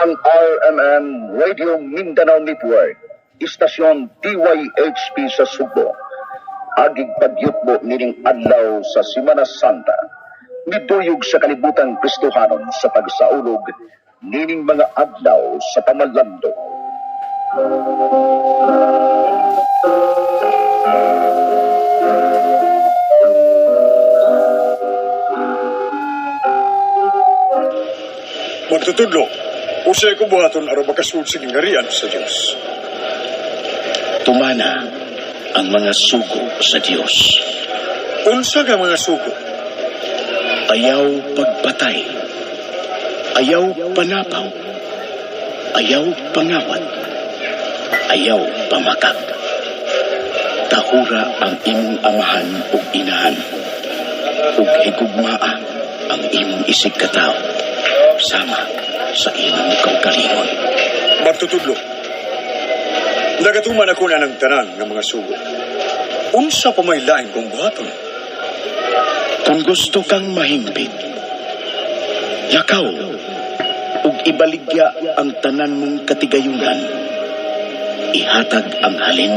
Ang RMN Radio Mindanao Network, istasyon DYHP sa Sugbo. Agig pagyutbo nining adlaw sa Semana Santa. Miduyog sa kalibutan Kristohanon sa pagsaulog nining mga adlaw sa pamalando. Magtutudlo, usay ko buhaton aron makasulod sa gingharian sa Dios. Tumana ang mga sugo sa Dios. Unsa ka mga sugo? Ayaw pagpatay. Ayaw panapaw. Ayaw pangawat. Ayaw pamakak. Tahura ang imong amahan ug inahan. Ug higugmaa ang imong isig katawo sama sa imong kaugalingon. Magtutudlo, nagatuman ako na ng tanan nga mga sugo. Unsa pa may lain kong buhaton? Kung gusto kang mahimpit, lakaw ug ibaligya ang tanan mong katigayunan. Ihatag ang halin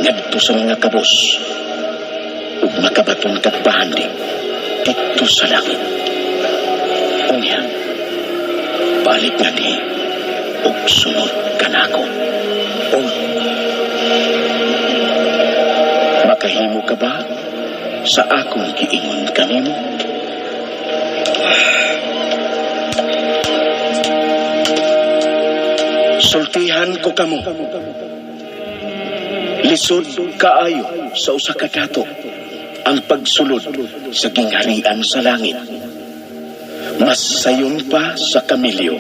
ngadto sa mga kabos ug makabaton kag bahandi didto sa langit. Unya, balik na ni ug sunod kanako. Makahimo ka ba sa akong giingon kanimo? Sultihan ko kamo. Lisod kaayo sa usa ka dato ang pagsulod sa gingharian sa langit. Mas sayon pa sa kamilyo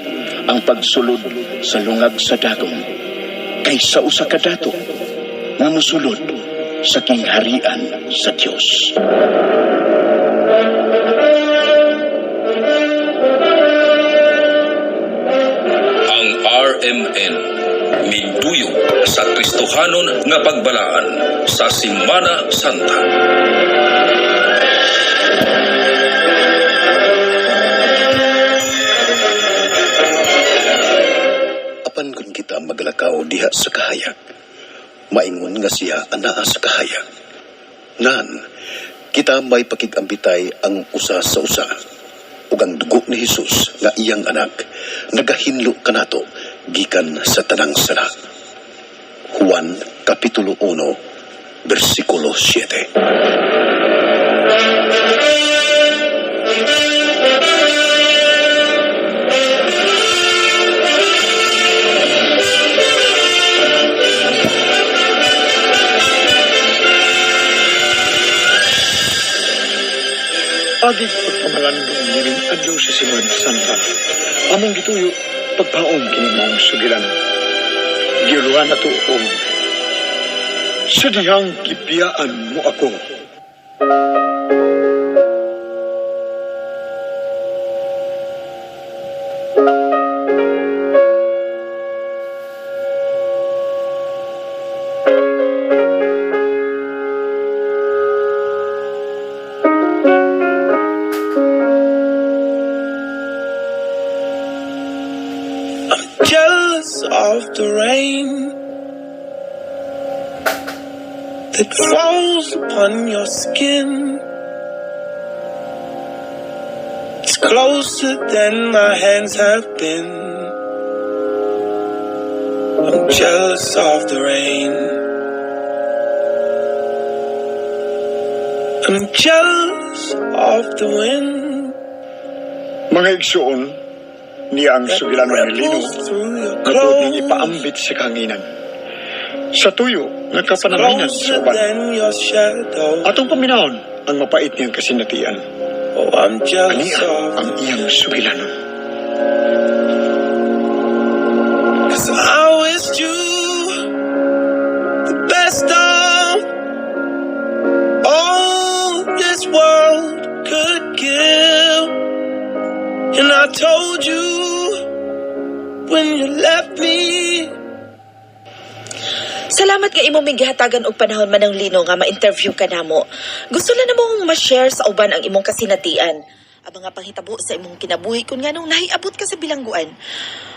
ang pagsulod sa lungag sa dagom kaysa usa ka dato nga mosulod sa gingharian sa Dios. Ang RMN miduyog sa Kristohanon nga pagbalaan sa Semana Santa. Apan kung kita maglakaw diha sa kahayag, maingon nga siya anaa sa kahayag. Nan, kita may pakigambitay ang usa sa usa. Ug ang dugo ni Hesus nga iyang anak, nagahinlo kanato gikan sa tanang sala. Juan Kapitulo 1, versikulo 7. Agig pagpamalandong nining adlaw sa Semana Santa. Among gituyo pagpaom kini maong sugilan. Giuluhan nato og sa dihang gibiyaan mo ako. I'm jealous of the rain that falls upon your skin. It's closer than my hands have been. I'm jealous of the rain. I'm jealous of the wind Mga igsuon, niya ang that sugilanon ni Lino ripples through your nga buot ning clothes. ipaambit sa kahanginan. Sa tuyo nga kapanaminan sa Closer uban. than your shadow. Atong paminahon ang mapait niyang kasinatian. Oh, I'm jealous Ania of ang the iyang sugilanon. 'Cause I wished you the best of all this world could give. And I told you when you left me. Salamat nga imo ming gihatagan og panahon Manang Lino nga ma-interview ka namo. Gusto lang namong ma-share sa uban ang imong kasinatian. Ang mga panghitabo sa imong kinabuhi kung nganong nahiabot ka sa bilangguan.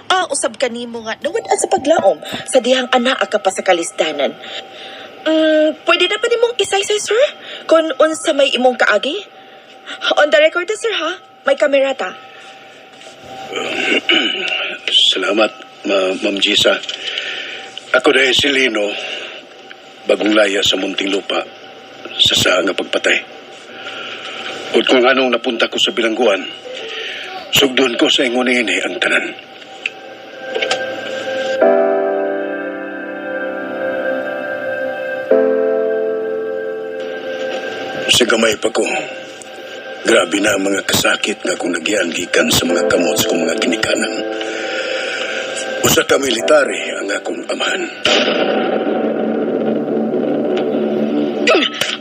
Ah, usab kanimo nga nawad-an sa paglaom sa dihang anaa ka pa sa kalisdanan. Pwede na pa nimong isaysay, sir? Kung unsa may imong kaagi? On the record na, sir, ha? May kamera ta. Salamat, Ma'am Gisa. Ako dahil si Lino, bagong laya sa Muntinlupa, sa saa nga pagpatay. Ug kung anong napunta ko sa bilangguan, sugdon ko sa ingon ini ang tanan. Sa gamay pa ko, grabe na ang mga kasakit nga kung nagyan gikan sa mga kamot sa kong mga ginikanan. Usa ka military ang akong amahan.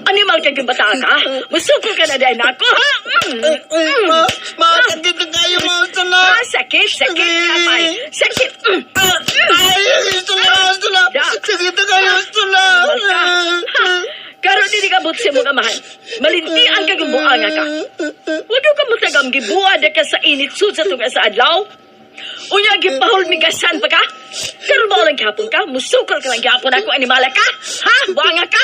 Animal kang bata ka? Musuko ka na dahil ako, ha? Mm. Ma, ma, sakit na kayo, ma. Gusto na. Ah, sakit, sakit, kapay. Sakit. Ay, gusto na, gusto na. Da. Sakit na kayo, gusto na. Animal ka. Ha? Karon dili ka sa imong amahan. Malintian ka gumuanga ka. Wag ka mo tagam gibuad ka sa init sud sa tunga sa adlaw. Unya gipahol migasan pa ka? Karon ba lang gihapon ka? Musukol ka lang gihapon ako animala ka? Ha? Buanga ka?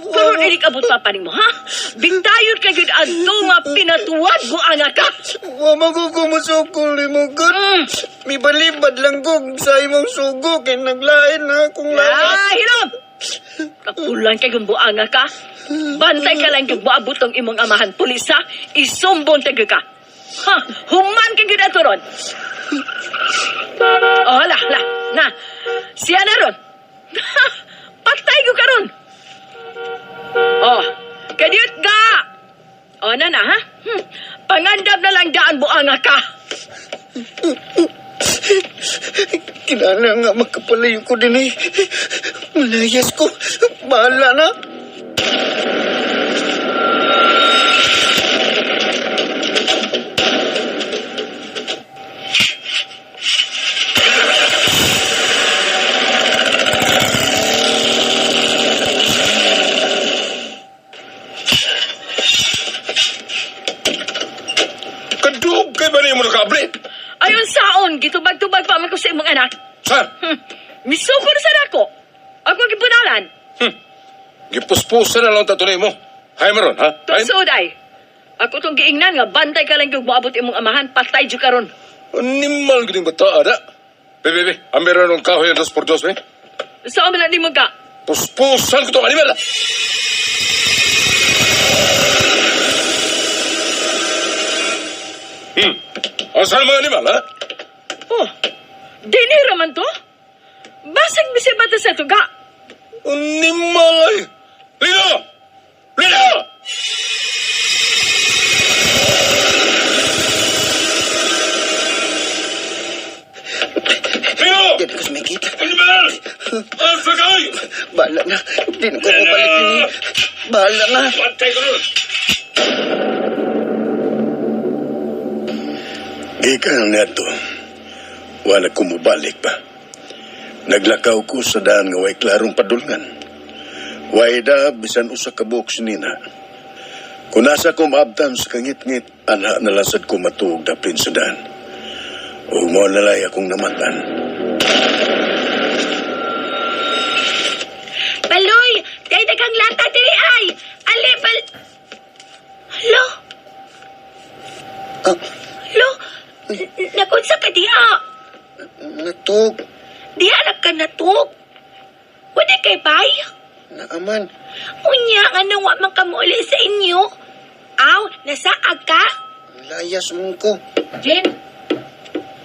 Karon dili ka but pa nimo, ha? Bintayon ka gyud adto nga pinatuwad buanga ka. Wa magugumusukol mo gud. Mibalibad lang ko sa imong sugo kay naglain na akong lawas. Ah, hilom! Kapulan kay buanga ka. Bantay ka lang kay buabot ang imong amahan pulis ha. Isumbong taga ka. Ha, human ka gyud ato ron. Oh, hala, hala. Na. Siya na ron. Patay ko karon. Oh, kadiyot ka. Oh, na na ha. Pangandam na lang daan buanga ka. Kinahanglan nga magkapalayo ko din eh. Malayas ko. Bahala na. Kadug kay ba nimo nakabli? Ayon saon, gitubag-tubag pa man ko sa imong anak. Sir, Misuko na sa nako. Ako gipunalan. gipuspusan na lang tato nimo. Hay maron, ha? Hay. Tugsod ay. Ako tong giingnan nga bantay ka lang yung moabot imong amahan, patay jud karon. Animal gid bata ada. Be, be, be. Amera nung kahoy ang 2x2, be. Saan man na nimo ka? Puspusan ko tong animal. Asa ang mga animal, ha? Oh, dini raman to? Basig bisi bata sa tuga. Animal ay. Lino! Lino! Lino! Di na ko sumikit. Animal! Asa kay? Bahala na. Di na ko mabalik din eh. Bahala na. Patay ko nun! Gikan na to, wala ko mubalik pa. Naglakaw ko sa daan nga way klarong padulngan. Way da bisan usa ka buok sinina. Kung nasa ko maabtan sa kangitngit, ana na lang sad ko matuog dapin sa daan. O mo nalay akong namatan. Baloy, kay daghang lata diri ay. Ali bal. Alo, Ah, alo. Nakunsa ka diha? natug. Diha ra ka natug. Wala kay bay? Naaman. Unya nga nung wa man kamuuli sa inyo. Aw, nasaag ka? Layas mo ko. Jane,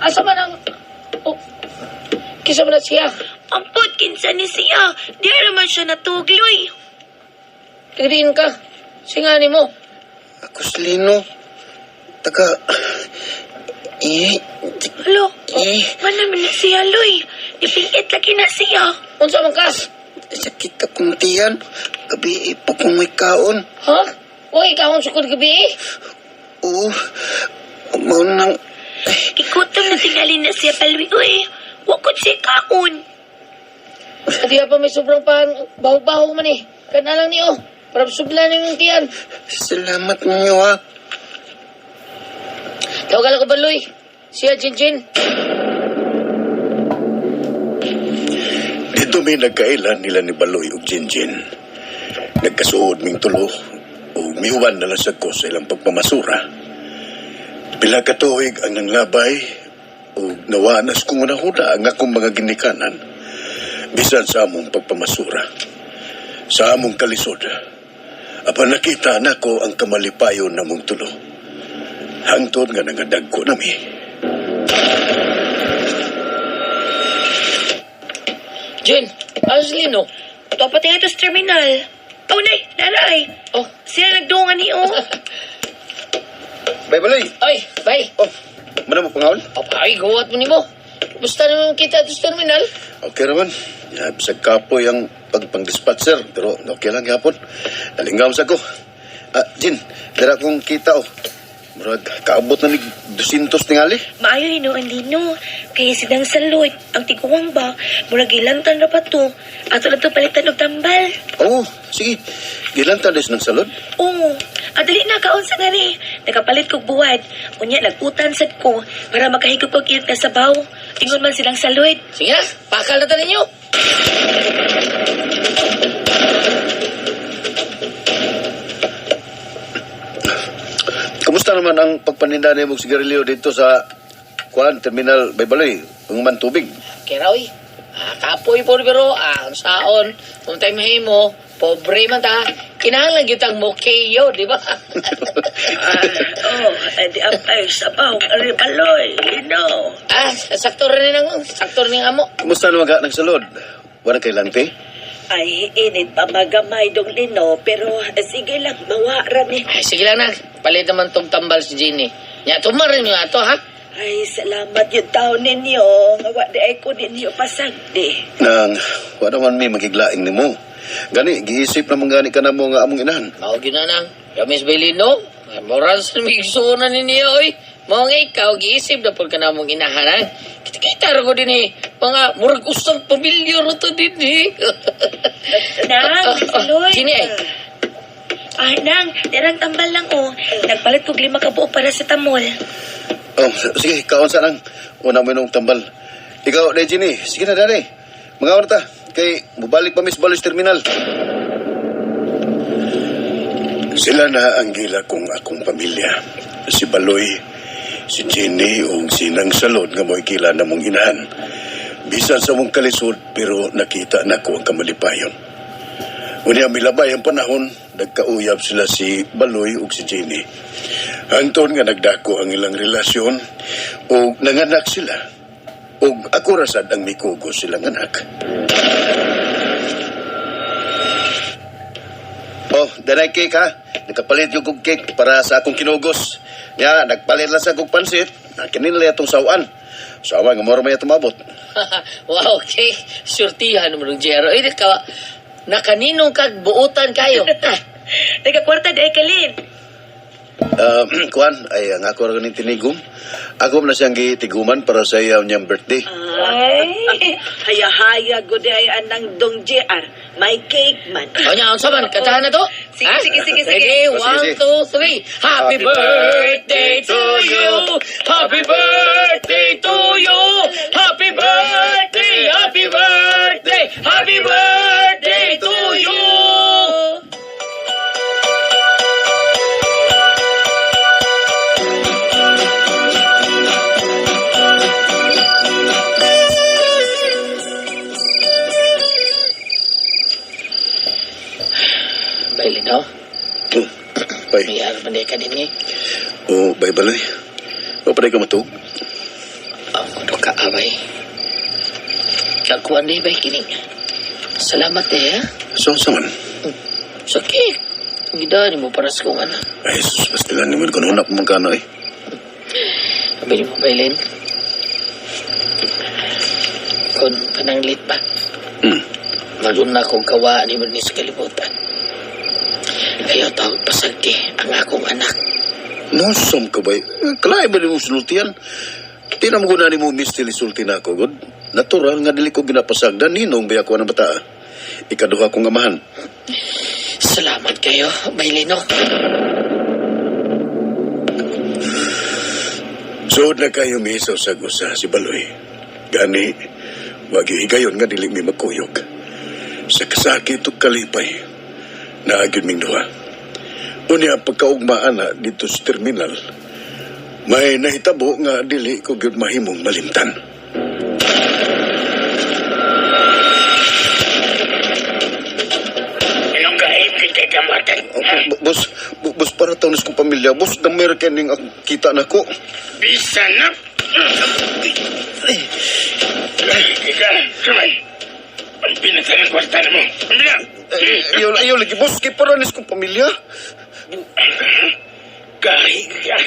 asa man ang... Oh, kisa man na siya. Ampot kinsa ni siya. Diha ra man siya natugloy. Tigriin ka. Singani mo. Ako si Lino. Taga... Eh, Alo, eh, wala man na siya, Loy. Ipingit lagi na siya. Unsa man ka? Sakit akong tiyan. Gabi eh, pa kong may kaon. Ha? Huwag ikaw ang sukod gabi eh. Oo. Mao nang... Ikutom na tingali na siya, Baloy. Uy, wa ko siya kaon. Diya pa may sobrang pan... Baho-baho man eh. Kana lang niyo. Para sublan yung tiyan. Salamat ninyo ha. Tawagan ko baloy. Siya, Jinjin. Dito may nagkailan nila ni Baloy ug Jinjin. Nagkasuod ming tulo o mihuwan na lang sa ko sa ilang pagpamasura. Pila ka tuig ang nanglabay o nawanas kong unahuna ang akong mga ginikanan bisan sa among pagpamasura. Sa among kalisod, apan nakita nako ang kamalipayon namong tulo. Hangtod nga nangadagko nami. Jin, alas lino. Ito pati nga ito sa terminal. Oh, nay, naray. Oh. Sila nagduungan ni, oh. Bay Baloy! Ay, bay. Oh, mana mo pangawon? Oh, ay, gawat mo nimo. Basta naman kita ato sa terminal. Okay naman. Ya, bisag kapoy ang pagpang-dispatcher, pero okay lang yapon. Nalingam sa ko. Ah, Jin, dira kong kita oh. Murag, kaabot na ni 200 tingali. Maayo hinuon lino. Kaya sidang salot, ang tiguang ba, murag ilantan ra pa to. Ato lang to palitan og tambal. Oo, sige. Gilantan des ng salod. Oo, adali na kaon sa gani. Nakapalit kog buwad. Unya nag-utan sad ko para makahigop og init na sabaw. Ingon man silang salot. Sige na, pakal na ta ninyo. Kumusta naman ang pagpaninda ni mong sigarilyo dito sa kuan terminal Baybaloy, ang mantubig? Kaya oy, ah, kapoy po pero ah, ang saon, kung time mo, pobre man ta, kinahanglan gyud tang mokeyo, di ba? Oh, edi apay sabaw, aribaloy, lino. Ah, sakto rin ang sakto rin ang amo. Kumusta naman ka ng salod? Wala kay lante? Ay, init pa magamay dong lino, pero sige lang, mawa ra ni. Ay, sige lang na, palit naman tong tambal si Jenny. Nya, tumarin nyo ato, ha? Ay, salamat yung taon ninyo. Nga wa di ay ko ninyo pasagdi. Nang, wala man may magiglaing nimo. Gani, giisip naman gani ka na mo nga among inahan. Mao gyud na nang. Kamis Belino, moral sa migsunan ninyo, oy. Mao nga ikaw, giisip na pud ka na mong inahanan. Kita-kita ra ko din eh. Mga murag usang pamilya ra to din eh. Nang, salot. Sini ay. Ah, nang, tirang tambal lang oh. Nagpalit kog lima ka buo para sa tamol. Oh, sige, kaon sa nang. Una mo nung tambal. Ikaw, Day Jenny, sige na, dali. Mga na ta. Kay, mubalik pa Miss Balos Terminal. Sila na ang gila kong akong pamilya. Si Baloy, si Jenny, o si Nang Salod nga mo'y gila na mong inahan. Bisan sa mong kalisod, pero nakita na ko ang kamalipayon. Unya milabay ang panahon, nagkauyab sila si Baloy ug si Jenny. Hangtod nga nagdako ang ilang relasyon ug nanganak sila. Ug ako ra sad ang mikugo silang anak. Oh, danay cake ha. Nakapalit yung kog cake para sa akong kinugos. Ya, nagpalit lang sa kog pansit. Nakinila itong sawan. Sawa nga moro may tumabot. Wow, okay. Surtihan mo ng Jero. Eh, ka, nakaninong kag buotan kayo. Ah, Nagakwarta di ay kalin. Kuan, ay ang ako ra ganing tinigom. Ako man na siyang gitiguman para sa iya niyang birthday. Ay. Haya-haya gud ay anang dong JR. May cake man. O niya, unsa man, kantahan na to? Sige, Ha? sige, sige, sige. Ready? Oh, sige, One, sige. two, three. Happy birthday to you. Happy birthday to you. Happy birthday, happy birthday, happy birthday to you. Bailin, no? Oh, bay. May araw ka din eh. Oh, bay baloy. O paday ka matug. Ang kuno ka away. Kakuan di bay kining. Salamat eh. Ha? So, sa man. Sa cake. Gidani mo para sa kong anak. Ay, sus, pastilan naman kung una pa magkano eh. Sabi mo, Bailin. Kung pananglit ba, maguna kong kawaan ni ni sa kalibutan. Ayaw tawag pasagdi ang akong anak. Nosom ka ba? Eh, Kalahi ba ni mo sultian? Tinam ko na ni mo mistil isulti na ako, God. Natural nga dili ko ginapasagdan ninong biya ko ng bata. Ikaduha kong amahan. Salamat kayo, Bailin. No? Suod na kayo misaw sa gusa si Baloy. Gani, wag higayon nga dili mi magkuyog. Sa kasakit ug kalipay, naagyon ming duha. Unya pagkaugmaan na dito sa terminal, may nahitabo nga dili ko gyud mahimong malimtan. Anong gaib kita kamatan? Boss, boss, para taon kong pamilya. Boss, damer kaning kita nako. Bisa na. Ika, kamay. Ang pinasa ng kwarta na mo. Ang bila. Ayaw, ayaw lagi, boss. Kay para nis kong pamilya. Gahi ka.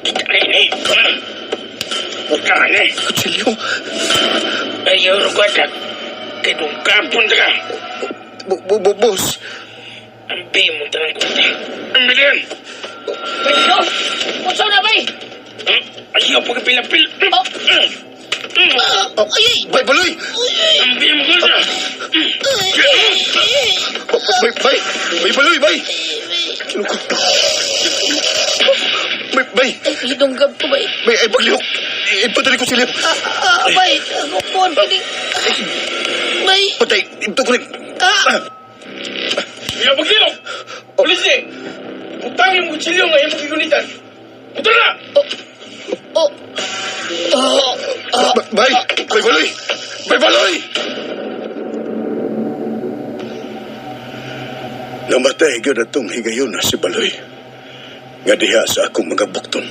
Kita na ini. Kita na eh. Kutsilyo. Ayaw rugwatak. Kay kapon ka. Boss. Ang mo tanang kwarta. Ang bilian. Pedro! Unsa na bay? Ayaw pagpilapil. Ay! Bay, baloy! Ang mo kwarta. Bay, bay! Bay, baloy, bay! Kinuko. Bay, bay! Ay, hidunggab ko bay. Bay, ay, paglihok! Ipadali ko silyo. Ah, bay! Ako po, kining... Bay! Patay, ito ko rin. Ah! Ayaw paglilok. Pulis eh. Butang yung kutsilyo nga yung magigunitan. Buto na! Oh! Oh! Bay! Bay, baloy! Bay, baloy! Namatay gyud atong higayon na si Baloy. Nga diha sa akong mga bukton.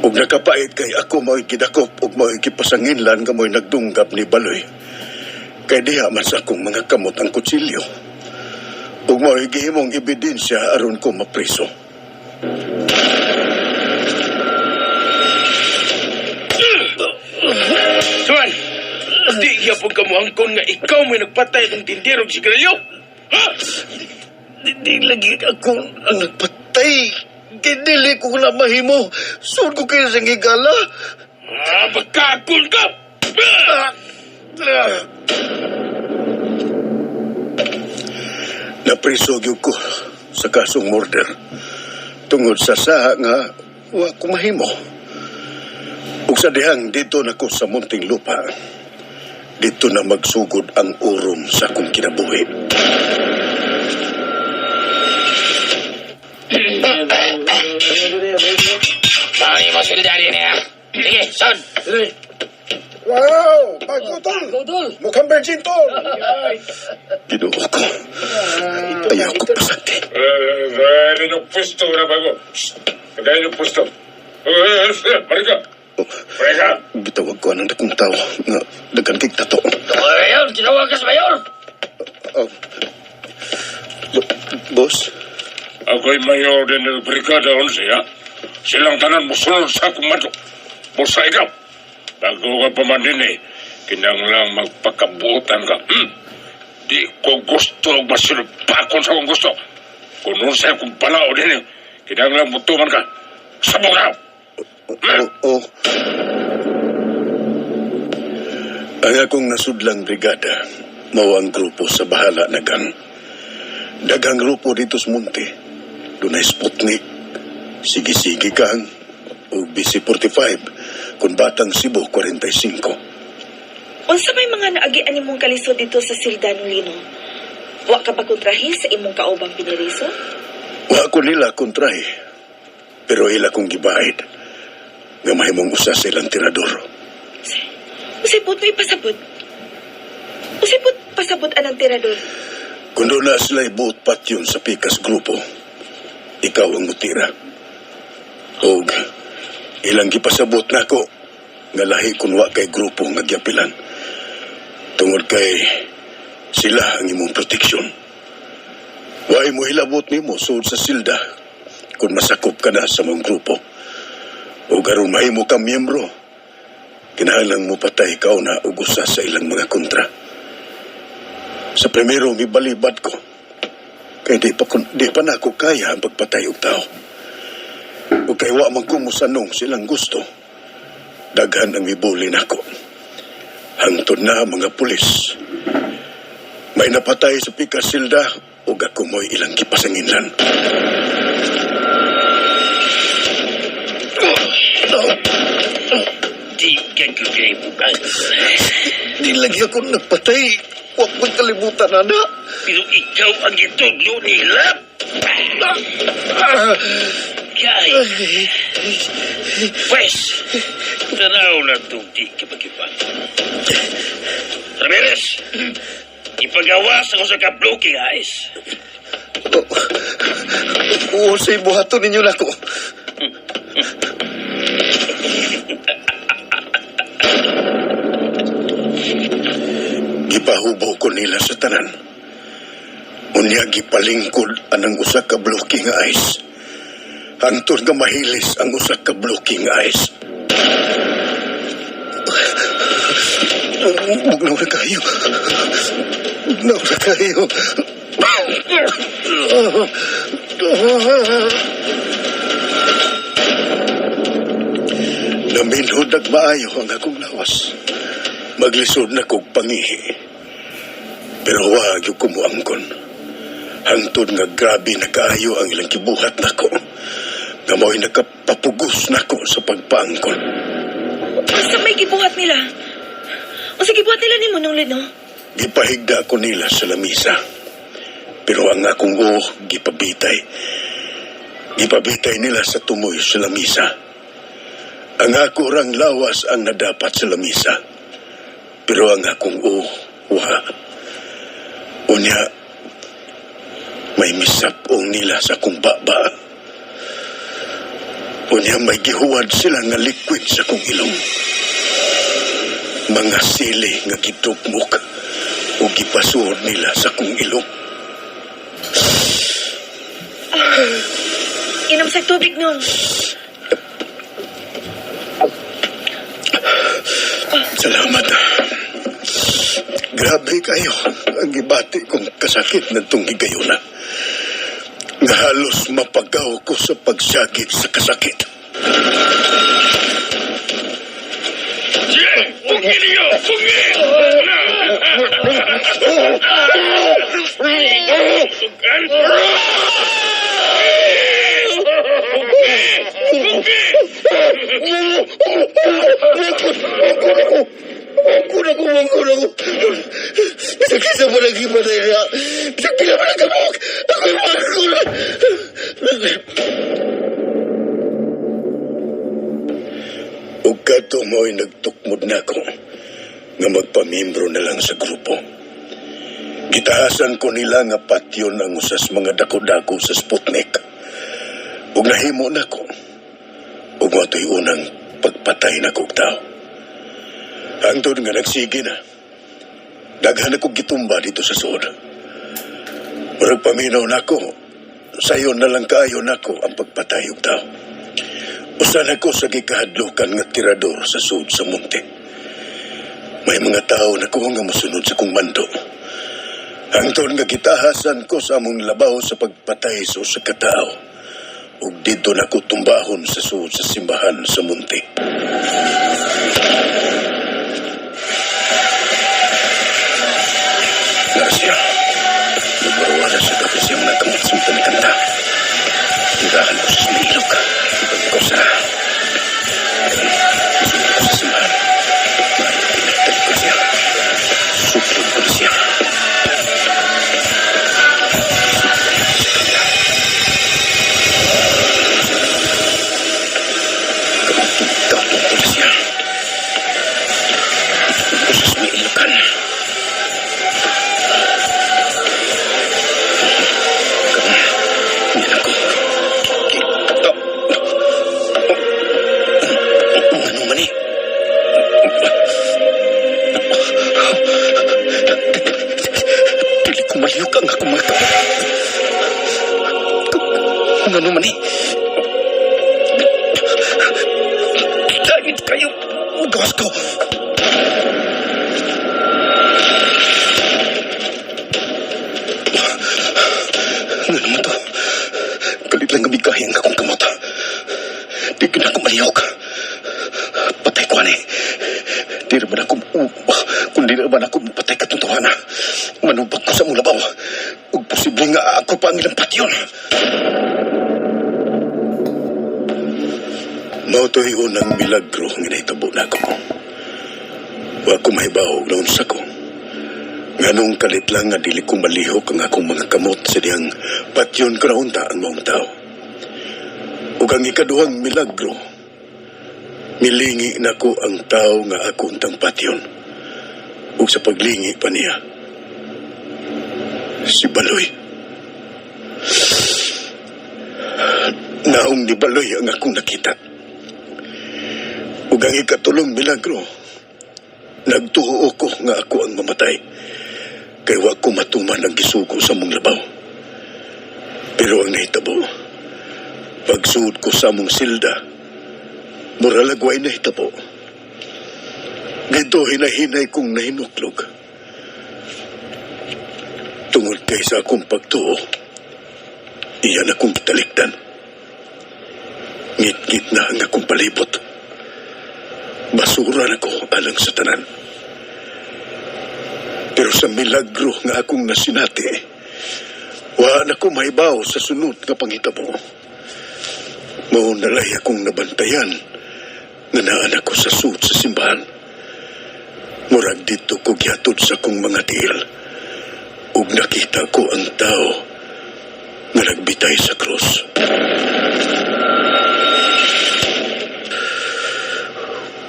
Ug nakapait kay ako mao'y gidakop ug mao'y gipasanginlan nga mo'y nagdunggab ni Baloy. Kay diha man sa akong mga kamot ang kutsilyo. Ug mao'y gihimong ebidensya aron ko mapriso. Tuan, di gyapon ka moangkon nga ikaw may nagpatay itong tindero og sigarilyo. Ha? Di lagi ako ang nagpatay. Kay dili ko na mahimo. Sud ko kayo sa higala. Ah, pagkakul ka! Napriso gyud ko sa kasong murder. Tungod sa saha nga wa ko mahimo. Ug sa dihang dito na ko sa munting lupa. Dito na magsugod ang urom sa akong kinabuhi. Paano mo soldari niya? Sige, son! Wow! Bago tol! Mukhang virgin tol! Ginoo ko. Ayaw ko pasakti. Eh, yung pwesto na bago. Gaya yung pwesto. Eh, Marika! Marika! Gitawag ko anang dakong tao nga daghan kay tato. Mayor, tinawag ka sa mayor! Oh. Boss, Ako'y mayor din ng Brigada 11, ha? Silang tanan musunod sa akong mato. Busa ikaw. Bago ka pa man din eh, kinanglang magpakabutan ka. Di ko gusto masinupakon sa akong gusto. Kung nun sa akong palao din eh, kinanglang mutuman ka. Sabog ka! Oo. Ang akong nasudlang brigada, mao ang grupo sa bahala na gang. Daghang grupo dito sa Munti. Dunay Sputnik, Sige-sige Gang, o BC-45, kung Batang Cebu 45. Unsa may mga naagian nimong kalisod dito sa Sildanong Lino? Wa ka ba kontrahi sa imong kaubang piniriso? Wa ko nila kontrahe, pero ila kong gibaid nga mahimong usa sa ilang tirador. Usay pud mo ipasabot. Usay pud pasabot anang tirador. Kung doon na sila'y buot patyon sa pikas grupo, ikaw ang mutira. Og ilang gipasabot nako nga lahi kun wa kay grupo nga giapilan. Tungod kay sila ang imong proteksyon. Way mo hilabot nimo sud sa silda kung masakop ka na sa mong grupo. O aron mahimo ka miyembro, kinahanglan mo patay ka na og usa sa ilang mga kontra. Sa primero mibalibad ko, kay di pa nako kaya ang pagpatay og tao. O kay wa man ko mosanong silang gusto, daghan ang mibuli nako. Hangtod na mga pulis. May napatay sa Picasilda ug ako mo'y ilang gipasanginlan. Di lagi ako nagpatay. Huwag mo'y kalimutan, anak. Pero ikaw ang gitudlo nila. Kay. Pwes, tanaw na itong di kapagipan. Ramirez, ipagawas ako sa kabloking ayos. Oo, sa'y buhaton ninyo na ko. Gipahubo ko nila sa tanan. Unya gipalingkod anang usa ka bloke nga ice. Hangtod nga mahilis ang usa ka bloke nga ice. Bugnaw na kayo. Bugnaw na kayo. Naminhod nagmaayo ang akong lawas. Maglisod na kog pangihi. Pero wag yung kumuangkon. Hangtod nga grabe na kaayo ang ilang kibuhat nako. Nga mo'y nakapapugos nako sa pagpaangkon. Basta may gibuhat nila. Unsa gibuhat nila nimo nung Lino? Gipahigda ko nila sa lamisa. Pero ang akong uo, gipabitay. Gipabitay nila sa tumoy sa lamisa. Ang ako rang lawas ang nadapat sa lamisa. Pero ang akong uo, wa. Unya, may misapong nila sa akong baba. Unya, may gihuwad sila nga liquid sa akong ilong. Mga sili nga gidugmok o gipasuod nila sa akong ilong. Inom sa tubig nung. Salamat. Grabe kayo ang gibati kong kasakit na itong higayuna. Nga halos mapagaw ko sa pagsagit sa kasakit. Sige! Pungi niyo! Pungi! Mangkon ako, mangkon ako. Bisag kisa mo lagi patay niya. Bisag pila mo lang kabuk. Ako'y mangkon. Ug kadto mo'y nagtukmod na ako nga magpamimbro na lang sa grupo. Gitahasan ko nila nga patyon ang usas mga dako-dako sa Sputnik. Ug nahimo nako. Ug mato'y unang pagpatay na kog tao. Hangtod nga nagsige na. Daghan ako gitumba dito sa suod. Murag paminaw nako. Sayon na lang kaayo nako ang pagpatay og tao. Usa nako sa gikahadlokan nga tirador sa suod sa munti. May mga tao na ko nga mosunod sa kong mando. Hangtod nga gitahasan ko sa among labaw sa pagpatay sa usa ka tawo. Ug didto nako tumbahon sa suod sa simbahan sa munti. Garcia, nagbarwala sa gabi siyang nagkamot sa mga kanta. Tirahan ko sa sumilok. Ibang ko sa... Musunod ko sa simbahan. Maayo pinagtali ko siya. Suplod ko na siya. Kautong ko na siya. Musunod ko sa sumiilokan. Yan ako. Ano man eh? Dili ko maliyok ang akong mga kamay. Ano man eh? Dahil kayo, gawas ko. Ano naman to? Kalit lang kami kaya ang akong kamot. Di ko na ako maliyok. Patay ko ani. Di naman ako, kundi naman ako patay katotohanan. Manubag ko sa mong labaw. Ug posible nga ako pa ang ilang patyon. Mao to'y unang milagro nga nahitabo nako. Wa ko mahibaw naunsa ko. Nganong kalit lang nga dili ko malihok ang akong mga kamot sa dihang patyon ko na unta ang maong tao. Ug ang ikaduhang milagro, milingi nako ang tao nga ako untang patyon. Ug sa paglingi pa niya, si Baloy. Naong ni Baloy ang akong nakita. Ug ang ikatulong milagro, nagtuo ko nga ako ang mamatay. Kay wa ko matuman ang gisugo sa mong labaw. Pero ang nahitabo, pagsuod ko sa among silda, muralag way nahitabo. Dito hinahinay kong nahinuklog. Tungod kay sa akong pagtuo, iyan akong gitalikdan. Ngit-ngit na ang akong palibot. Basura na ko alang sa tanan. Pero sa milagro nga akong nasinati, wa na ko mahibaw sa sunod nga panghitabo. Mao nalay akong nabantayan nga naan ako sa suot sa simbahan. Murag dito ko gihatod sa akong mga tiil ug nakita ko ang tao nga nagbitay sa krus.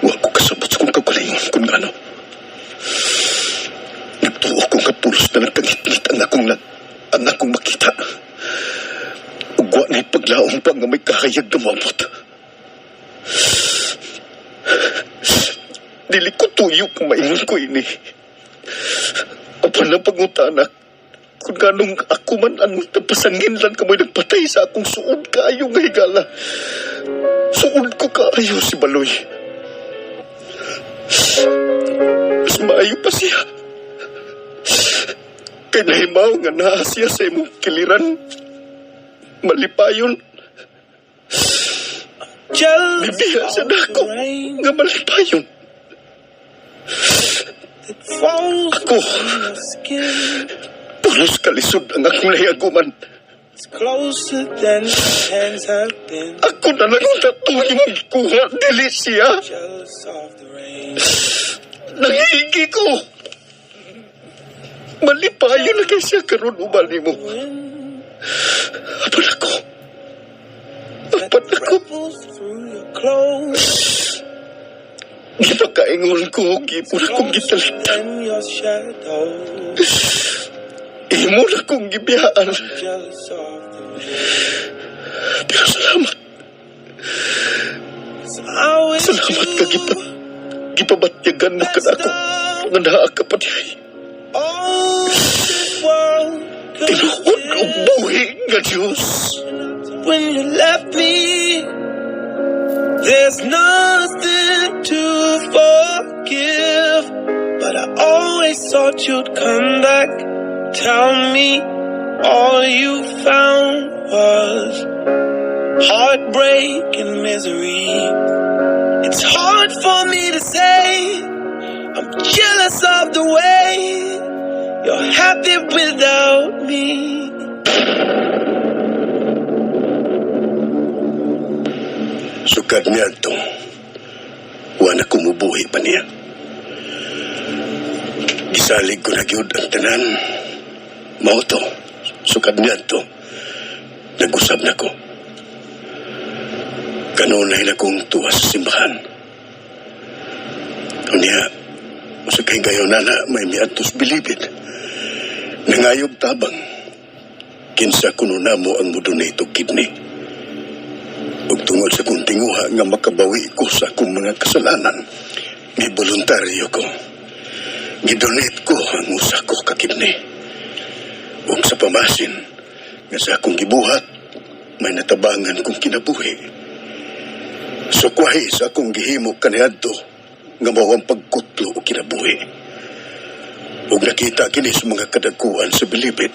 Wa ko kasabot sa kong kaugalingon kung ngano. Nagtuo ko nga pulos na nagkangitngit ang akong ang akong makita. Ug wa na'y paglaom pa nga may kahayag na moabot. Dili ko tuyo kung maingon ko ini. Apan na pangutana, kung ganong ako man ang napasanginlan kamoy nagpatay sa akong suod kaayo nga higala. Suod ko kaayo si Baloy. Mas maayo pa siya. Kay nahimaw nga naa siya sa imong kiliran. Malipayon. Bibiha sa dako nga malipayon. Ako, pulos kalisod ang akong nahiaguman. Ako na lang ang tatuloy mong kuha, dili siya. Nangihigi ko. Malipayon na kay siya karon uban nimo. Apan ako. Apan ako. Gipakaingon ko, gipon akong gitalikdan. Imo na kong gibiyaan. Pero salamat. Salamat ka gipabatyagan mo ka na ako nga naa ka pa dihay. Tinuod og buhi nga Diyos. When you left me, there's nothing to forgive. But I always thought you'd come back. Tell me all you found was heartbreak and misery. It's hard for me to say I'm jealous of the way you're happy without me. Sukad niya ito. Wa na kumubuhi pa niya. Gisalig ko na gyud ang tanan. Mao to. Sukad niya ito. Nag-usab na ko. Kanunay na kong tuwa sa simbahan. Unya, sa kay gayon na may miadtos bilibid. Nangayog tabang. Kinsa kuno namo ang mo-donate og kidney. Ug tungod sa kong tinguha nga makabawi ko sa akong mga kasalanan, ni voluntaryo ko. Gidonate ko ang usa ko ka kidney. Ug sa pamasin, nga sa akong gibuhat, may natabangan kong kinabuhi. Sukwahi sa akong gihimo kaniadto nga mao ang pagkutlo og kinabuhi. Ug nakita kini sa mga kadagkuan sa bilibid,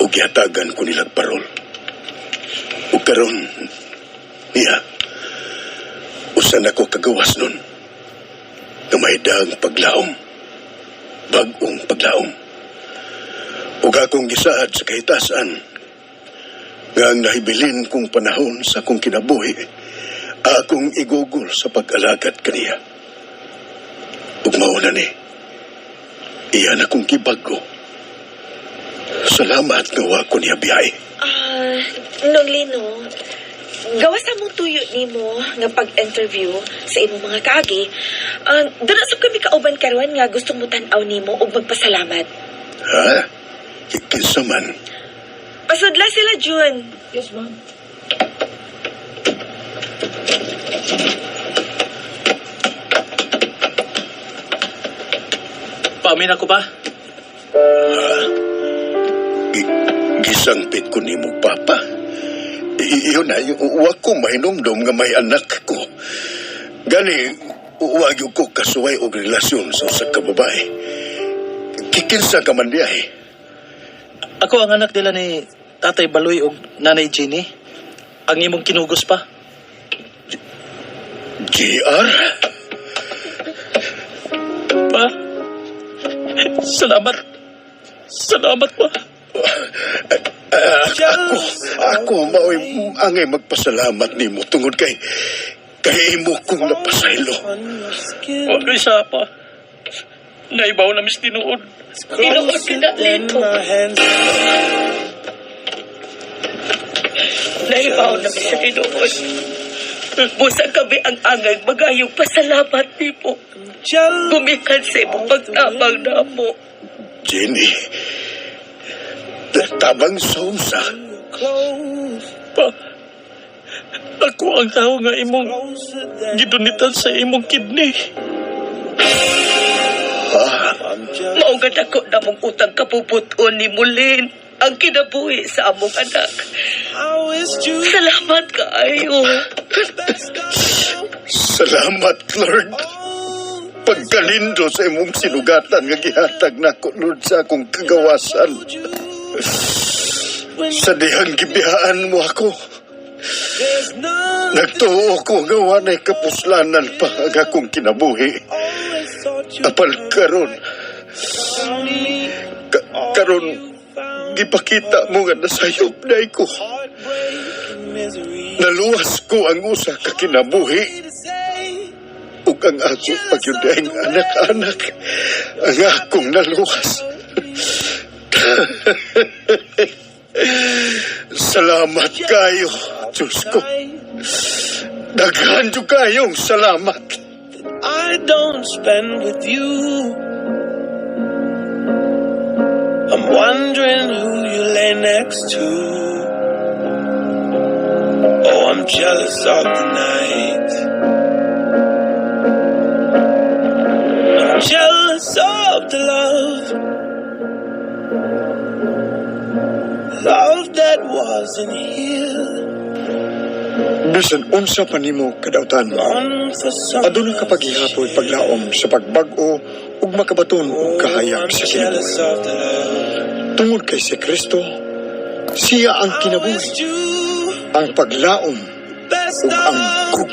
ug gihatagan ko nilag parol. Ug karon niya, usa na ko kagawas nun, nga may daang paglaom, bag-ong paglaom. Ug akong gisaad sa kahitasan, nga ang nahibilin kong panahon sa akong kinabuhi, akong igugol sa pag-alagad kaniya. Ug mao na ni. Iyan akong gibago. Salamat nga wa ko niya biyahe. Ah, Nong Lino, gawas sa mong tuyo nimo nga pag-interview sa imong mga kaagi. Duna sab kami kauban karon nga gustong mutan-aw nimo ug magpasalamat. Ha? Kinsa man? Pasudla sila, June. Yes, ma'am. Paamin ako ba? Gisangpit ko nimo, Papa. Iyon na, wa ko mahinumdom nga may anak ko. Gani, wa gyud ko kasuway og relasyon sa usa ka babae. Kikinsa ka man diay? Ako ang anak nila ni Tatay Baloy ug Nanay Jenny. Ang imong kinugos pa. GR? Pa, salamat. Salamat pa. Ako, mao'y angay magpasalamat nimo tungod kay imo kong napasaylo. Wala isa pa. Naibaw na mis tinuod. Tinuod ka na, Lito. Naibaw na mi sa tinuod. Busa kami ang angay magayong pasalamat nimo. Gumikan sa imong pagtabang namo. Jenny, tabang sa unsa? Pa, ako ang tao nga imong gidunitan sa imong kidney. Mao nga dako na mong utang kapuputon ni Mulin ang kinabuhi sa among anak. Salamat kaayo. Salamat, Lord. Pagkalindo sa imong sinugatan nga gihatag nako, Lord, sa akong kagawasan. Sa dihang gibiyaan mo ako, nagtuo ko nga wanay kapuslanan pa ang akong kinabuhi. Apal karon, karon gipakita mo nga nasayop na ko. Naluwas ko ang usa ka kinabuhi ug ang ako pagyud anak-anak ang akong naluwas. Salamat kayo, Diyos ko. Daghan jud kayong salamat. I don't spend with you. I'm wondering who you lay next to. Oh, I'm jealous of the night. I'm jealous of the love. Love that wasn't here. Bisan unsa pa nimo kadautan, Gone for some aduna ka paghihapon paglaom sa pagbag-o ug makabaton og kahayag I'm sa jealous kinabuhi. of the love. Tungod kay si Kristo, siya ang I kinabuhi, wish you ang paglaom best ug ang of gugma.